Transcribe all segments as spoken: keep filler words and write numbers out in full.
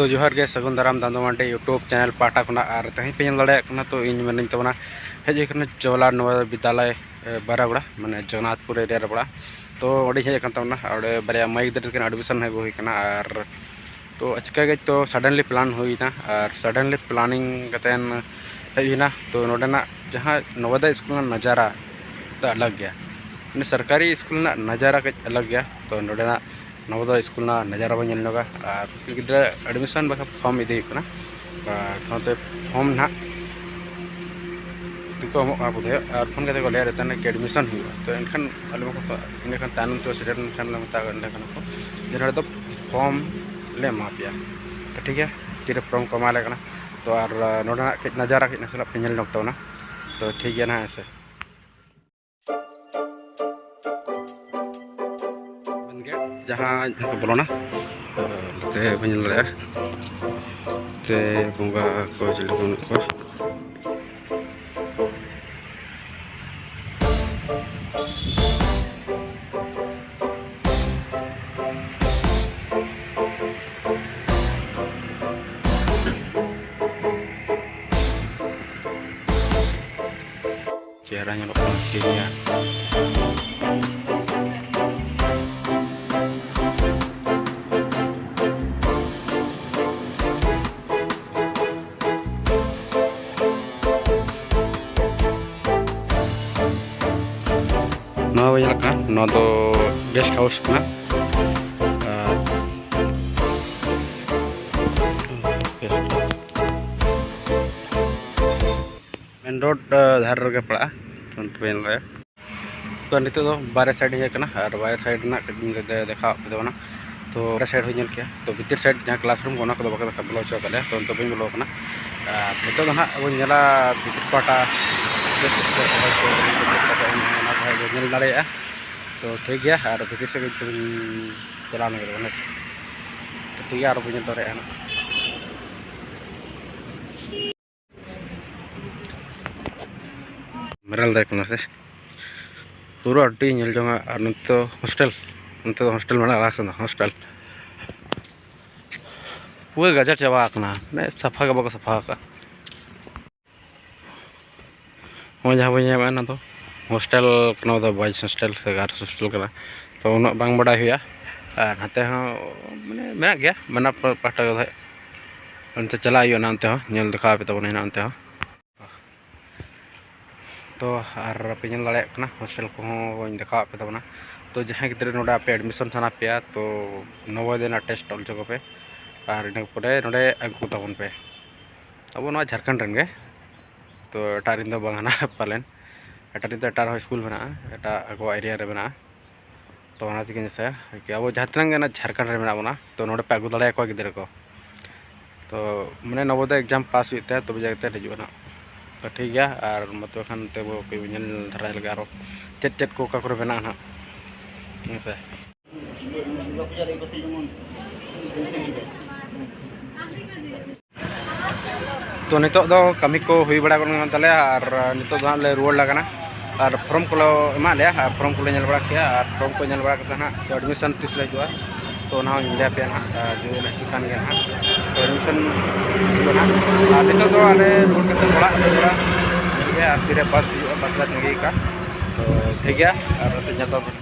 ᱛᱚ ᱡᱚᱦᱟᱨ ᱜᱮ, ᱥᱟᱹᱜᱩᱱ ᱫᱟᱨᱟᱢ ᱫᱟᱱᱫᱚ ᱢᱟᱱᱰᱤ YouTube ᱪᱮᱱᱮᱞ ᱯᱟᱦᱴᱟ ᱠᱷᱚᱱᱟᱜ᱾ ᱟᱨ ᱛᱮᱦᱮᱧ ᱯᱮ ᱧᱮᱞ ᱫᱟᱲᱮᱭᱟᱜ ᱠᱟᱱᱟ, ᱛᱚ ᱤᱧ ᱢᱮᱱᱟᱹᱧ ᱛᱟᱵᱚᱱᱟ, ᱦᱮᱡ ᱦᱩᱭ ᱠᱟᱱᱟ ᱡᱚᱣᱟᱦᱚᱨᱞᱟᱞ ᱱᱚᱵᱳᱫᱚᱭ ᱵᱤᱫᱽᱫᱟᱞᱚᱭ, ᱮ, ᱵᱟᱨᱟᱜᱩᱲᱟ, ᱢᱟᱱᱮ ᱡᱚᱜᱚᱱᱱᱟᱛᱷᱯᱩᱨ ᱮᱨᱤᱭᱟ ᱨᱮ ᱯᱟᱲᱟᱜᱼᱟ᱾ ᱛᱚ ᱚᱸᱰᱮᱧ ᱦᱮᱡ ᱟᱠᱟᱱ ᱛᱟᱵᱚᱱᱟ, ᱟᱨ ᱚᱸᱰᱮ ᱵᱟᱨᱭᱟ ᱢᱟᱹᱭ ᱜᱤᱫᱽᱨᱟᱹ ᱛᱟᱹᱠᱤᱱ admission ᱦᱮᱡ ᱦᱩᱭ ᱠᱟᱱᱟ᱾ ᱟᱨ ᱛᱚ ᱟᱪᱠᱟ ᱜᱮ ᱛᱚ suddenly plan ᱦᱩᱭᱱᱟ, ᱟᱨ suddenly planning ᱠᱟᱛᱮᱱ ᱦᱮᱡ ᱦᱩᱭᱱᱟ᱾ ᱛᱚ ᱱᱚᱰᱮᱱᱟᱜ ᱡᱟᱦᱟᱸ ᱱᱚᱵᱳᱫᱚᱭ ᱥᱠᱩᱞ ᱨᱮᱱᱟᱜ ᱱᱟᱡᱟᱨᱟ ᱫᱚ ᱟᱞᱟᱜᱽ ᱜᱮᱭᱟ, ᱢᱟᱱᱮ ᱥᱚᱨᱠᱟᱨᱤ ᱥᱠᱩᱞ ᱨᱮᱱᱟᱜ ᱱᱟᱡᱟᱨᱟ ᱠᱟᱹᱡ ᱟᱞᱟᱜᱽ ᱜᱮᱭᱟ᱾ ᱛᱚ ᱱᱚᱰᱮᱱᱟᱜ ᱱᱚᱵᱳᱫᱚᱭ ᱥᱠᱩᱞ ᱨᱮᱱᱟᱜ ᱱᱟᱡᱟᱨᱟ ᱵᱚᱱ ᱧᱮᱞ ᱧᱚᱜᱟ᱾ ᱟᱨ ᱜᱤᱫᱽᱨᱟᱹ admission ᱵᱟᱠᱷᱟᱱ form ᱤᱫᱤ ᱦᱩᱭᱩᱜ ᱠᱟᱱᱟ, ᱟᱨ ᱥᱟᱶᱛᱮ form ᱱᱟᱦᱟᱜ ᱛᱮᱠᱚ ᱮᱢᱚᱜ ᱠᱟᱱᱟ ᱵᱳᱫᱷᱚᱭ, ᱟᱨ ᱯᱷᱳᱱ ᱠᱟᱛᱮ ᱠᱚ ᱞᱟᱹᱭᱟ ᱛᱟᱦᱮᱱᱟ ᱠᱤ admission ᱦᱩᱭᱩᱜᱼᱟ᱾ ᱛᱚ ᱮᱱᱠᱷᱟᱱ ᱟᱞᱮ ᱢᱟ ᱠᱚ, ᱤᱱᱟᱹᱠᱷᱟᱱ ᱛᱟᱭᱱᱚᱢ ᱛᱮ ᱥᱮᱴᱮᱨ ᱞᱮᱱᱠᱷᱟᱱ ᱞᱮ ᱢᱮᱛᱟ ᱠᱚ ᱠᱟᱱᱟ ᱠᱚ ᱡᱮ ᱱᱚᱰᱮ ᱫᱚ form ᱞᱮ ᱮᱢᱟ ᱯᱮᱭᱟ᱾ ᱛᱚ ᱴᱷᱤᱠ ᱜᱮᱭᱟ, ᱛᱤᱨᱮ form ᱠᱚ ᱮᱢᱟ ᱞᱮ ᱠᱟᱱᱟ᱾ ᱛᱚ ᱟᱨ ᱱᱚᱰᱮᱱᱟᱜ ᱠᱟᱹᱡ ᱱᱟᱡᱟᱨᱟ ᱠᱟᱹᱡ ᱱᱟᱥᱮᱱᱟᱜ ᱯᱮ ᱧᱮᱞ ᱧᱚᱜ ᱛᱟᱵᱚᱱᱟ᱾ ᱛᱚ ᱴᱷᱤᱠ ᱜᱮᱭᱟ ᱱᱟᱦᱟᱜ, ᱦᱮᱸ ᱥᱮ᱾ ᱡᱟᱦᱟᱸ ᱡᱟᱦᱟᱸ ᱠᱚ ᱵᱚᱞᱚᱱᱟ, ᱛᱮ ᱵᱟᱹᱧ ᱧᱮᱞ ᱫᱟᱲᱮᱭᱟᱜᱼᱟ᱾ ᱛᱮ ᱵᱚᱸᱜᱟ ᱠᱚ ᱪᱤᱞᱤ ᱠᱚ ᱢᱮᱱᱟᱜ ᱠᱚᱣᱟ? ᱪᱮᱦᱨᱟ ᱧᱮᱞᱚᱜ ᱠᱟᱱᱟ, ᱴᱷᱤᱠ ᱜᱮᱭᱟ᱾ ᱱᱚᱣᱟ ᱵᱚᱱ ᱧᱮᱞ ᱠᱟᱱᱟ, ᱱᱚᱣᱟ ᱫᱚ guest house ᱠᱟᱱᱟ᱾ ᱟᱨ main road, ᱟ, ᱫᱷᱟᱨᱮ ᱨᱮᱜᱮ ᱯᱟᱲᱟᱜᱼᱟ᱾ ᱚᱱᱛᱮ ᱵᱮᱱ ᱧᱮᱞ ᱫᱟᱲᱮᱭᱟᱜᱼᱟ᱾ ᱛᱚ ᱱᱤᱛᱚᱜ ᱫᱚ ᱵᱟᱨᱦᱮ side ᱤᱧ ᱦᱮᱡ ᱟᱠᱟᱱᱟ, ᱟᱨ ᱵᱟᱨᱦᱮ side ᱨᱮᱱᱟᱜ ᱠᱟᱹᱴᱤᱡ ᱤᱧ ᱫᱮ-, ᱫᱮᱠᱷᱟᱣ ᱟᱯᱮ ᱛᱟᱵᱚᱱᱟ᱾ ᱛᱚ ᱵᱟᱨᱦᱮ side ᱦᱚᱸᱧ ᱧᱮᱞ ᱠᱮᱜᱼᱟ᱾ ᱛᱚ ᱵᱷᱤᱛᱤᱨ side ᱡᱟᱦᱟᱸ classroom ᱠᱚ, ᱚᱱᱟ ᱠᱚᱫᱚ ᱵᱟᱠᱚ ᱵᱚᱞᱚ ᱦᱚᱪᱚ ᱟᱠᱟᱫ ᱞᱮᱭᱟ᱾ ᱛᱚ ᱱᱤᱛᱚᱜ ᱵᱟᱹᱧ ᱵᱚᱞᱚ ᱟᱠᱟᱱᱟ᱾ ᱟᱨ ᱱᱤᱛᱚᱜ ᱫᱚ ᱱᱟᱦᱟᱜ ᱵᱚᱱ ᱧᱮᱞᱟ ᱵᱷᱤᱛᱤᱨ ᱯᱟᱦᱴᱟ ᱪᱮᱫ ᱪᱮᱫ ᱠᱚ ᱨᱚᱦᱚᱭ ᱠᱚ, ᱚᱱᱟ ᱠᱚ ᱦᱟᱸᱜ ᱵᱚᱱ ᱧᱮᱞ ᱫᱟᱲᱮᱭᱟᱜᱼᱟ᱾ ᱛᱚ ᱴᱷᱤᱠ ᱜᱮᱭᱟ, ᱟᱨ ᱵᱷᱤᱛᱤᱨ ᱥᱮᱫ ᱜᱮ ᱛᱚᱵᱮᱧ ᱪᱟᱞᱟᱣ ᱞᱮᱱ ᱜᱮ, ᱦᱮᱸ ᱥᱮ? ᱛᱚ ᱴᱷᱤᱠ ᱜᱮᱭᱟ, ᱟᱨᱚ ᱵᱚᱱ ᱧᱮᱞ ᱫᱟᱲᱮᱭᱟᱜᱼᱟ ᱱᱟᱦᱟᱜ᱾ ᱢᱮᱨᱟᱞ ᱫᱟᱨᱮ ᱠᱟᱱᱟ ᱥᱮ? ᱯᱩᱨᱟᱹ ᱟᱹᱰᱤ ᱧᱮᱞ ᱡᱚᱝ ᱟᱜ᱾ ᱟᱨ ᱱᱚᱛᱮ ᱫᱚ hostel, ᱱᱚᱛᱮ ᱫᱚ hostel ᱢᱮᱱᱟᱜᱼᱟ, ᱟᱞᱟᱜᱽ ᱥᱮᱫ ᱫᱚ hostel᱾ ᱯᱩᱨᱟᱹ ᱜᱟᱡᱟᱲ ᱪᱟᱵᱟ ᱟᱠᱟᱱᱟ, ᱢᱟᱱᱮ ᱥᱟᱯᱷᱟ ᱜᱮ ᱵᱟᱠᱚ ᱥᱟᱯᱷᱟ ᱟᱠᱟᱫ᱾ ᱱᱚᱜᱼᱚᱭ ᱡᱟᱦᱟᱸ ᱵᱚᱱ ᱧᱮᱞᱮᱫᱼᱟ, ᱚᱱᱟ ᱫᱚ ᱦᱳᱥᱴᱮᱞ ᱠᱟᱱᱟ, ᱫᱚ ᱵᱚᱭᱮᱡᱽ ᱦᱳᱥᱴᱮᱞ ᱥᱮ ᱜᱟᱨᱞᱥ ᱦᱳᱥᱴᱮᱞ ᱠᱟᱱᱟ᱾ ᱛᱚ, ᱩᱱᱟᱹᱜ ᱵᱟᱝ ᱵᱟᱰᱟᱭ ᱦᱩᱭᱩᱜᱼᱟ᱾ ᱟᱨ ᱱᱚᱛᱮ ᱦᱚᱸ ᱢᱟᱱᱮ ᱢᱮᱱᱟᱜ ᱜᱮᱭᱟ, ᱵᱟᱱᱟᱨ ᱯᱟᱦᱴᱟ ᱜᱮ᱾ ᱚᱱᱛᱮ ᱪᱟᱞᱟᱜ ᱦᱩᱭᱩᱜᱼᱟ, ᱚᱱᱟ ᱚᱱᱛᱮ ᱦᱚᱸ ᱧᱮᱞ ᱫᱮᱠᱷᱟᱣ ᱟᱯᱮ ᱛᱟᱵᱚᱱᱟ ᱦᱟᱸᱜ ᱚᱱᱛᱮ ᱦᱚᱸ᱾ ᱛᱚ, ᱟᱨ ᱯᱮ ᱧᱮᱞ ᱫᱟᱲᱮᱭᱟᱜ ᱠᱟᱱᱟ, ᱦᱳᱥᱴᱮᱞ ᱠᱚᱦᱚᱸ ᱵᱟᱹᱧ ᱫᱮᱠᱷᱟᱣ ᱟᱯᱮ ᱛᱟᱵᱚᱱᱟ᱾ ᱛᱚ, ᱡᱟᱦᱟᱸᱭ ᱜᱤᱫᱽᱨᱟᱹ ᱱᱚᱰᱮ ᱟᱯᱮ ᱮᱰᱢᱤᱥᱚᱱ ᱥᱟᱱᱟ ᱯᱮᱭᱟ, ᱛᱚ ᱱᱚᱵᱳᱫᱚᱭ ᱨᱮᱱᱟᱜ ᱴᱮᱥᱴ ᱚᱞ ᱦᱚᱪᱚ ᱠᱚᱯᱮ᱾ ᱟᱨ ᱤᱱᱟᱹ ᱯᱚᱨᱮ ᱱᱚᱰᱮ ᱟᱹᱜᱩ ᱠᱚ ᱛᱟᱵᱚᱱ ᱯᱮ᱾ ᱟᱵᱚ ᱱᱚᱣᱟ ᱡᱷᱟᱲᱠᱷᱚᱸᱰ ᱨᱮᱱ ᱜᱮ, ᱛᱚ ᱮᱴᱟᱜ ᱨᱮᱱ ᱫᱚ ᱵᱟᱝ ᱦᱟᱱᱟ ᱯᱟᱞᱮᱱ᱾ ᱮᱴᱟᱜ ᱨᱮᱱ ᱫᱚ ᱮᱴᱟᱜ ᱨᱮᱦᱚᱸ ᱥᱠᱩᱞ ᱢᱮᱱᱟᱜᱼᱟ, ᱮᱴᱟᱜ ᱟᱠᱚᱣᱟᱜ ᱮᱨᱤᱭᱟ ᱨᱮ ᱢᱮᱱᱟᱜᱼᱟ᱾ ᱛᱚ ᱚᱱᱟ ᱛᱮᱜᱮᱧ ᱟᱥᱟᱭᱟ ᱠᱤ ᱟᱵᱚ ᱡᱟᱦᱟᱸ ᱛᱤᱱᱟᱹᱜ ᱜᱮ ᱚᱱᱟ ᱡᱷᱟᱲᱠᱷᱚᱸᱰ ᱨᱮ ᱢᱮᱱᱟᱜ ᱵᱚᱱᱟ, ᱛᱚ ᱱᱚᱰᱮ ᱯᱮ ᱟᱹᱜᱩ ᱫᱟᱲᱮᱭᱟᱠᱚᱣᱟ ᱜᱤᱫᱽᱨᱟᱹ ᱠᱚ᱾ ᱛᱚ ᱢᱟᱱᱮ ᱱᱚᱵᱳᱫᱚᱭ ᱮᱠᱡᱟᱢ ᱯᱟᱥ ᱦᱩᱭᱩᱜ ᱛᱟᱭᱟ, ᱛᱚᱵᱮ ᱡᱟᱜᱮ ᱛᱮ ᱦᱤᱡᱩᱜᱼᱟ ᱱᱟᱜ᱾ ᱛᱚ ᱴᱷᱤᱠ ᱜᱮᱭᱟ, ᱟᱨ ᱢᱟ ᱛᱚᱵᱮ ᱠᱷᱟᱱ ᱛᱮ ᱵᱚ ᱠᱚ ᱧᱮᱞ ᱫᱷᱟᱨᱟᱭ ᱞᱮᱜᱮ ᱟᱨᱚ ᱪᱮᱫ ᱪᱮᱫ ᱠᱚ ᱚᱠᱟ ᱠᱚᱨᱮ ᱢᱮᱱᱟᱜᱼᱟ ᱱᱟᱜ, ᱦᱮᱸ ᱥᱮ᱾ ᱛᱚ ᱱᱤᱛᱚᱜ ᱫᱚ ᱠᱟᱹᱢᱤ ᱠᱚ ᱦᱩᱭ ᱵᱟᱲᱟ ᱜᱚᱫ ᱮᱱ ᱛᱟᱞᱮᱭᱟ, ᱟᱨ ᱱᱤᱛᱚᱜ ᱫᱚ ᱦᱟᱸᱜ ᱞᱮ ᱨᱩᱣᱟᱹᱲ ᱞᱟᱜᱟᱱᱟ᱾ ᱟᱨ ᱯᱷᱨᱚᱢ ᱠᱚᱞᱮ ᱮᱢᱟᱫ ᱞᱮᱭᱟ, ᱟᱨ ᱯᱷᱨᱚᱢ ᱠᱚᱞᱮ ᱧᱮᱞ ᱵᱟᱲᱟ ᱠᱮᱜᱼᱟ, ᱟᱨ ᱯᱷᱨᱚᱢ ᱠᱚ ᱧᱮᱞ ᱵᱟᱲᱟ ᱠᱟᱛᱮ ᱦᱟᱸᱜ ᱛᱚ ᱮᱰᱢᱤᱥᱚᱱ ᱛᱤᱥ ᱞᱮ ᱦᱤᱡᱩᱜᱼᱟ, ᱛᱚ ᱚᱱᱟ ᱦᱚᱸᱧ ᱞᱟᱹᱭ ᱟᱯᱮᱭᱟ ᱦᱟᱸᱜ᱾ ᱟᱨ ᱡᱩᱫᱤ ᱞᱮ ᱦᱤᱡᱩᱜ ᱠᱟᱱ ᱜᱮᱭᱟ ᱦᱟᱸᱜ, ᱛᱚ ᱮᱰᱢᱤᱥᱚᱱ ᱦᱩᱭᱩᱜᱼᱟ ᱦᱟᱸᱜ᱾ ᱟᱨ ᱱᱤᱛᱚᱜ ᱫᱚ ᱟᱞᱮ ᱨᱩᱣᱟᱹᱲ ᱠᱟᱛᱮ ᱚᱲᱟᱜ ᱞᱮ ᱨᱩᱣᱟᱹᱲᱟ᱾ ᱧᱮᱞ ᱜᱮ ᱟᱨ ᱛᱤᱨᱮ ᱵᱟᱥ ᱦᱤᱡᱩᱜᱼᱟ, ᱵᱟᱥ ᱞᱮ ᱛᱟᱺᱜᱤ ᱠᱟᱜᱼᱟ᱾ ᱛᱚ ᱴᱷᱤᱠ ᱜᱮᱭᱟ, ᱟᱨ ᱱᱚᱛᱮ ᱧᱮᱞ ᱛᱟᱵᱚᱱ᱾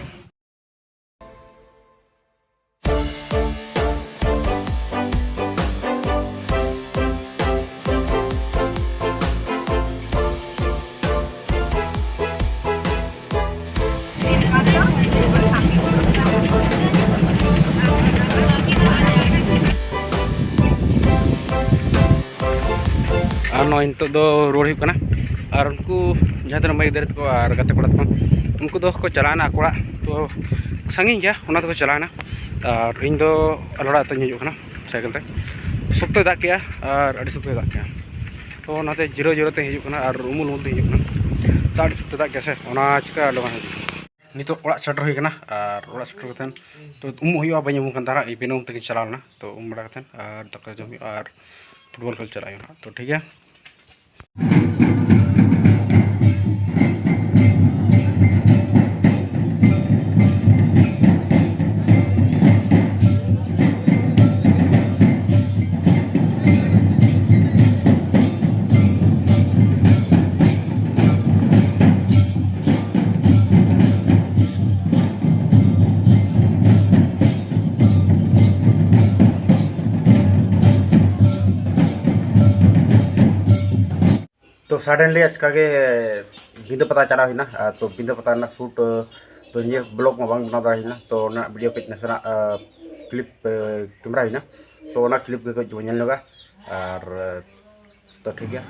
ᱟᱨ ᱱᱚᱜᱼᱚᱭ ᱱᱤᱛᱚᱜ ᱫᱚ ᱨᱩᱣᱟᱹᱲ ᱦᱩᱭᱩᱜ ᱠᱟᱱᱟ᱾ ᱟᱨ ᱩᱱᱠᱩ ᱡᱟᱦᱟᱸ ᱛᱤᱱᱟᱹᱜ ᱢᱟᱹᱭ ᱜᱤᱫᱽᱨᱟᱹ ᱛᱟᱠᱚ ᱟᱨ ᱜᱟᱛᱮ ᱠᱚᱲᱟ ᱛᱟᱠᱚ, ᱩᱱᱠᱩ ᱫᱚ ᱠᱚ ᱪᱟᱞᱟᱣᱱᱟ ᱟᱠᱚ ᱚᱲᱟᱜ᱾ ᱛᱚ ᱥᱟᱺᱜᱤᱧ ᱜᱮᱭᱟ, ᱚᱱᱟ ᱛᱮᱠᱚ ᱪᱟᱞᱟᱣᱱᱟ᱾ ᱟᱨ ᱤᱧ ᱫᱚ ᱟᱞᱮ ᱚᱲᱟᱜ ᱛᱮᱧ ᱦᱤᱡᱩᱜ ᱠᱟᱱᱟ ᱥᱟᱭᱠᱮᱞ ᱛᱮ᱾ ᱥᱚᱠᱛᱚᱭ ᱫᱟᱜ ᱠᱮᱜᱼᱟ, ᱟᱨ ᱟᱹᱰᱤ ᱥᱚᱠᱛᱚᱭ ᱫᱟᱜ ᱠᱮᱜᱼᱟ᱾ ᱛᱚ ᱚᱱᱟᱛᱮ ᱡᱤᱨᱟᱹᱣ ᱡᱤᱨᱟᱹᱣ ᱛᱮ ᱦᱤᱡᱩᱜ ᱠᱟᱱᱟ, ᱟᱨ ᱩᱢᱩᱞ ᱩᱢᱩᱞ ᱛᱮ ᱦᱤᱡᱩᱜ ᱠᱟᱱᱟ᱾ ᱫᱟᱜ ᱟᱹᱰᱤ ᱥᱚᱠᱛᱚᱭ ᱫᱟᱜ ᱠᱮᱜᱼᱟ ᱥᱮ, ᱚᱱᱟ ᱪᱤᱠᱟ ᱟᱹᱰᱤ ᱵᱟᱝ ᱦᱤᱡᱩᱜ ᱠᱟᱱᱟ᱾ ᱱᱤᱛᱚᱜ ᱚᱲᱟᱜ ᱥᱮᱴᱮᱨ ᱦᱩᱭ ᱠᱟᱱᱟ, ᱟᱨ ᱚᱲᱟᱜ ᱥᱮᱴᱮᱨ ᱠᱟᱛᱮᱫ ᱛᱚ ᱩᱢᱩᱜ ᱦᱩᱭᱩᱜᱼᱟ, ᱵᱟᱹᱧ ᱩᱢᱩᱜ ᱠᱟᱱ ᱛᱟᱦᱮᱱᱟ, ᱵᱤᱱᱟᱹ ᱩᱢ ᱛᱮᱜᱮᱧ ᱪᱟᱞᱟᱣ ᱞᱮᱱᱟ᱾ ᱛᱚ ᱩᱢ ᱵᱟᱲᱟ ᱠᱟᱛᱮᱫ ᱟᱨ ᱫᱟᱠᱟ ᱡᱚᱢ ᱦᱩᱭᱩᱜᱼᱟ, ᱟᱨ ᱯᱷᱩᱴᱵᱚᱞ ᱠᱷᱮᱞ ᱪᱟᱞᱟᱜ ᱦᱩᱭᱩᱜᱼᱟ᱾ ᱛᱚ ᱴᱷᱤᱠ ᱜᱮᱭᱟ᱾ Suddenly ᱟᱪᱠᱟ ᱜᱮ ᱵᱤᱸᱫᱟᱹ ᱯᱟᱛᱟ ᱪᱟᱞᱟᱣ ᱦᱩᱭᱱᱟ᱾ ᱟᱨ ᱛᱚ ᱵᱤᱸᱫᱟᱹ ᱯᱟᱛᱟ ᱨᱮᱱᱟᱜ ᱥᱩᱴ, ᱛᱚ ᱱᱤᱭᱟᱹ ᱵᱞᱚᱜ ᱢᱟ ᱵᱟᱝ ᱵᱮᱱᱟᱣ ᱫᱟᱲᱮ ᱦᱩᱭᱱᱟ, ᱛᱚ ᱚᱱᱟ ᱵᱷᱤᱰᱤᱭᱳ ᱠᱟᱹᱡ ᱱᱟᱥᱮᱱᱟᱜ ᱠᱞᱤᱯ ᱠᱮᱢᱮᱨᱟ ᱦᱩᱭᱱᱟ᱾ ᱛᱚ ᱚᱱᱟ ᱠᱞᱤᱯ ᱜᱮ ᱠᱟᱹᱡ ᱵᱚᱱ ᱧᱮᱞ ᱧᱚᱜᱟ᱾ ᱟᱨ ᱛᱚ ᱴᱷᱤᱠ ᱜᱮᱭᱟ᱾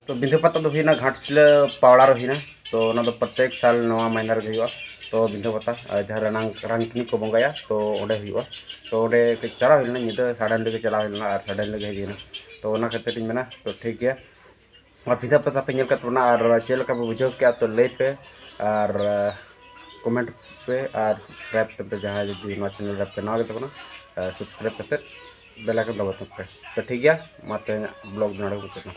ᱛᱚ ᱵᱤᱸᱫᱷᱟᱹ ᱯᱟᱛᱟ ᱫᱚ ᱦᱩᱭᱱᱟ ᱜᱷᱟᱴᱥᱤᱞᱟᱹ ᱯᱟᱣᱲᱟ ᱨᱮ ᱦᱩᱭᱱᱟ᱾ ᱛᱚ ᱚᱱᱟ ᱫᱚ ᱯᱨᱚᱛᱮᱠ ᱥᱟᱞ ᱱᱚᱣᱟ ᱢᱟᱭᱱᱟ ᱨᱮᱜᱮ ᱦᱩᱭᱩᱜᱼᱟ᱾ ᱛᱚ ᱵᱤᱸᱫᱷᱟᱹ ᱯᱟᱛᱟ, ᱟᱨ ᱡᱟᱦᱟᱸ ᱨᱮ ᱨᱟᱝ ᱨᱟᱝᱠᱤᱱᱤ ᱠᱚ ᱵᱚᱸᱜᱟᱭᱟ, ᱛᱚ ᱚᱸᱰᱮ ᱦᱩᱭᱩᱜᱼᱟ᱾ ᱛᱚ ᱚᱸᱰᱮ ᱠᱟᱹᱡ ᱪᱟᱞᱟᱣ ᱦᱩᱭ ᱞᱮᱱᱟ, ᱧᱤᱫᱟᱹ ᱥᱟᱰᱮᱱ ᱨᱮᱜᱮ ᱪᱟᱞᱟᱣ ᱦᱩᱭ ᱞᱮᱱᱟ ᱟᱨ ᱥᱟᱰᱮᱱ ᱨᱮᱜᱮ ᱦᱮᱡ ᱦᱩᱭᱱᱟ᱾ ᱛᱚ ᱚᱱᱟ ᱠᱷᱟᱹᱛᱤᱨ ᱤᱧ ᱢᱮᱱᱟ, ᱛᱚ ᱴᱷᱤᱠ ᱜᱮᱭᱟ, ᱱᱚᱣᱟ ᱵᱤᱸᱫᱷᱟᱹ ᱯᱟᱛᱟ ᱯᱮ ᱧᱮᱞ ᱠᱟᱜ ᱛᱟᱵᱚᱱᱟ ᱟᱨ ᱪᱮᱫ ᱞᱮᱠᱟ ᱯᱮ ᱵᱩᱡᱷᱟᱹᱣ ᱠᱮᱜᱼᱟ, ᱛᱚ ᱞᱟᱹᱭ ᱯᱮ ᱟᱨ ᱠᱚᱢᱮᱱᱴ ᱯᱮ ᱟᱨ ᱥᱟᱵᱥᱠᱨᱟᱭᱤᱵ ᱛᱟᱯᱮ, ᱡᱟᱦᱟᱸᱭ ᱡᱩᱫᱤ ᱱᱚᱣᱟ ᱪᱮᱱᱮᱞ ᱨᱮ ᱯᱮ ᱱᱟᱣᱟ ᱜᱮ ᱛᱟᱵᱚᱱᱟ, ᱥᱟᱵᱥᱠᱨᱟᱭᱤᱵ ᱠᱟᱛᱮ ᱵᱮᱞ ᱟᱭᱠᱚᱱ ᱫᱟᱵᱟᱣ ᱛᱟᱵᱚᱱ ᱯᱮ᱾ ᱛᱚ ᱴᱷᱤᱠ ᱜᱮᱭᱟ, ᱢᱟ ᱛᱮᱦᱮᱧᱟᱜ ᱵᱞᱚᱜ ᱫᱚ ᱱᱚᱰᱮ ᱜᱮ ᱢᱩᱪᱟᱹᱫ ᱮᱱᱟ᱾